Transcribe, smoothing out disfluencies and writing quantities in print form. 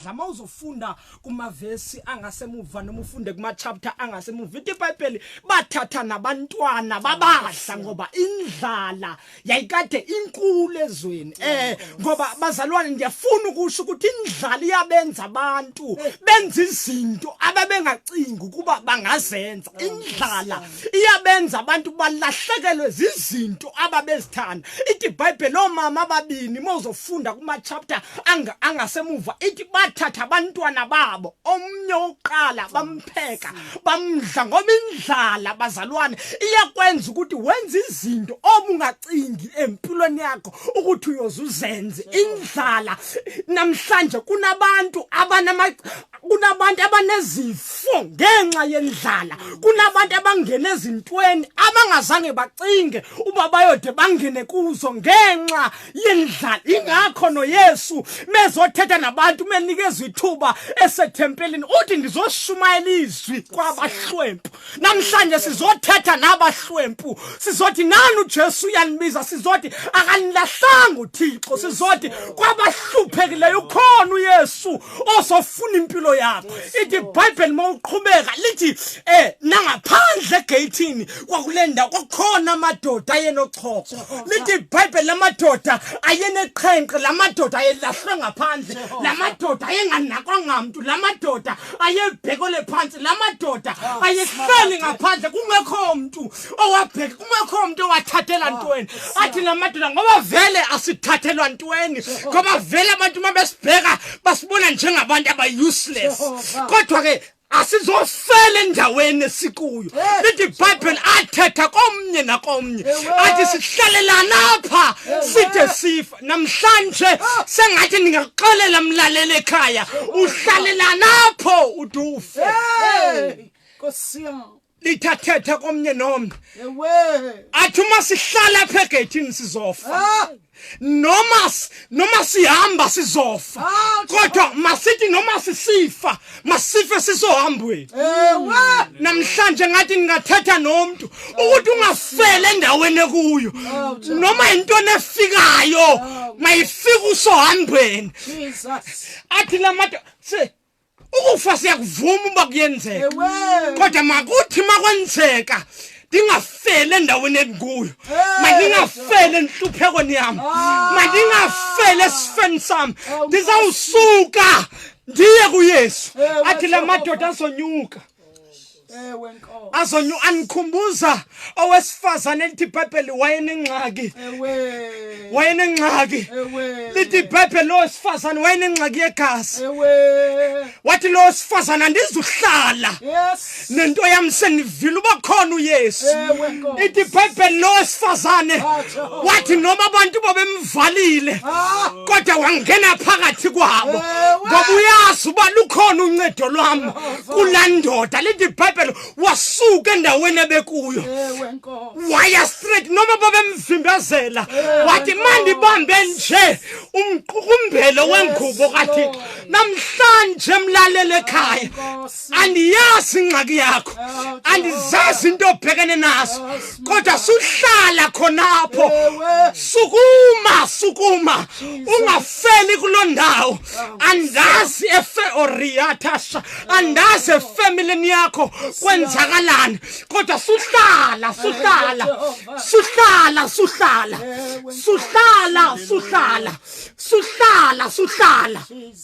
Babadla. Mawuzofunda kumavesi angasemuva noma ufunde kuma chapter angasemuva, ithi iBhayibheli bathatha nabantwana babadla, ngoba indlala yayikade inkulu ezweni. Ngoba bazalwane, ndiyafuna ukusho ukuthi indlala iyabenza abantu benza izinto ababengacingi ukuba bangazenza. Indlala iyabenza abantu balahlekelwe zizinto ababezithanda. Ithi iBhayibheli omama ababini, mawuzofunda kuma chapter angasemuva, ithi bathatha abantwana babo, omnye wokuqala bampheka bamdla, ngoba indlala, bazalwane, iyakwenza ukuthi wenze izinto obungacingi empilweni yakho ukuthi uyozuzenze. Indlala namhlanje, kunabantu abanezifo ngenxa yendlala, kunabantu abangena ezintweni abangazange bacinge uba bayode bangene kuzo ngenxa yendlala. Ingakho noYesu mezothetha nabantu, menikezwa ithuba esethempelini, uthi, "Ndizoshumayela izwi kwabahlwempu." Namhlanje sizothetha nabahlwempu, sizothi nani uJesu uyanibiza, sizothi akanilahlanga uThixo, sizothi kwabahluphekileyo ukhona uYesu osofuna impilo yakho. Ithi iBhayibheli mawuqhubeka lithi nangaphandle egeyithini kwakule ndawo kwakhona amadoda ayenochoko. Lithi iBhayibheli lamadoda ayeneqhenqe, lamadoda ayelahlwe ngaphandle, lamadoda ayenganakwa ngamntu, lamadoda ayebhekele phansi, lamadoda ayehleli ngaphandle kungekho mntu owabheka, kungekho mntu owathathela ntweni. Athi lamadoda, ngoba vele asithathelwa ntweni, ngoba vele abantu uma besibheka basibona njengabantu aba-useless, kodwa ke asizofela endaweni esikuyo. Lithi iBhayibheli athetha komnye nakomnye, athi, "Sihlalelana apha side sifa namhlanje?" Sengathi ningakuxelela, mlaleli ekhaya, uhlalelana apho ude ufe. Hey, Nkosi yami. Lithathetha komnye nomnye, athi, "Uma sihlala apha egeyithini sizofa, noma sihamba sizofa, kodwa masithi noma sisifa, masife sisohambweni." Namhlanje ngathi ningathetha nomuntu ukuthi ungafele endaweni ekuyo. Noma intoni efikayo, mayifike usohambweni. Jesus. Athi lamadoda, ukufa siyakuvuma uba kuyenzeka, kodwa makuthi makwenzeka ndingafeli endaweni endikuyo, mandingafeli enhluphekweni yami, mandingafeli esifeni sami, ndizawusuka ndiye kuYesu. Athi la madoda azonyuka. Ewe Nkosi. Azonyu anikhumbuza owesifazane, elithi iBhayibheli wayenengxaki. Wayenengxaki. Lithi iBhayibheli lo wesifazane wayenengxaki yegazi. Wathi lo wesifazane, "Andizuhlala nento yami, senivile uba khona uYesu." Ewe Nkosi. Ithi iBhayibheli lo wesifazane Jehova. wathi noma abantu babemvalile, kodwa wangena phakathi kwabo, ngoba uyazi uba lukhona uncedo lwami kulaa ndoda. Lithi iBhayibheli wasuka endaweni ebekuyo, Ewe Nkosi. waya straight noma babemvimbezela. Wathi, "Mandibambe nje umqukumbelo wengubo kaThixo." Namhlanje, mlalele ekhaya, Nkosi. andiyazi ingxaki yakho, andizazi into obhekene nazo, kodwa suhlala khonapho. Sukuma, sukuma, ungafeli kuloo ndawo. Andazi efe oriatasha, andazi efamilini yakho kwenzakalani, kodwa suhlala, suhlala, suhlala, suhlala, suhlala, suhlala, suhlala, suhlala. Jesus.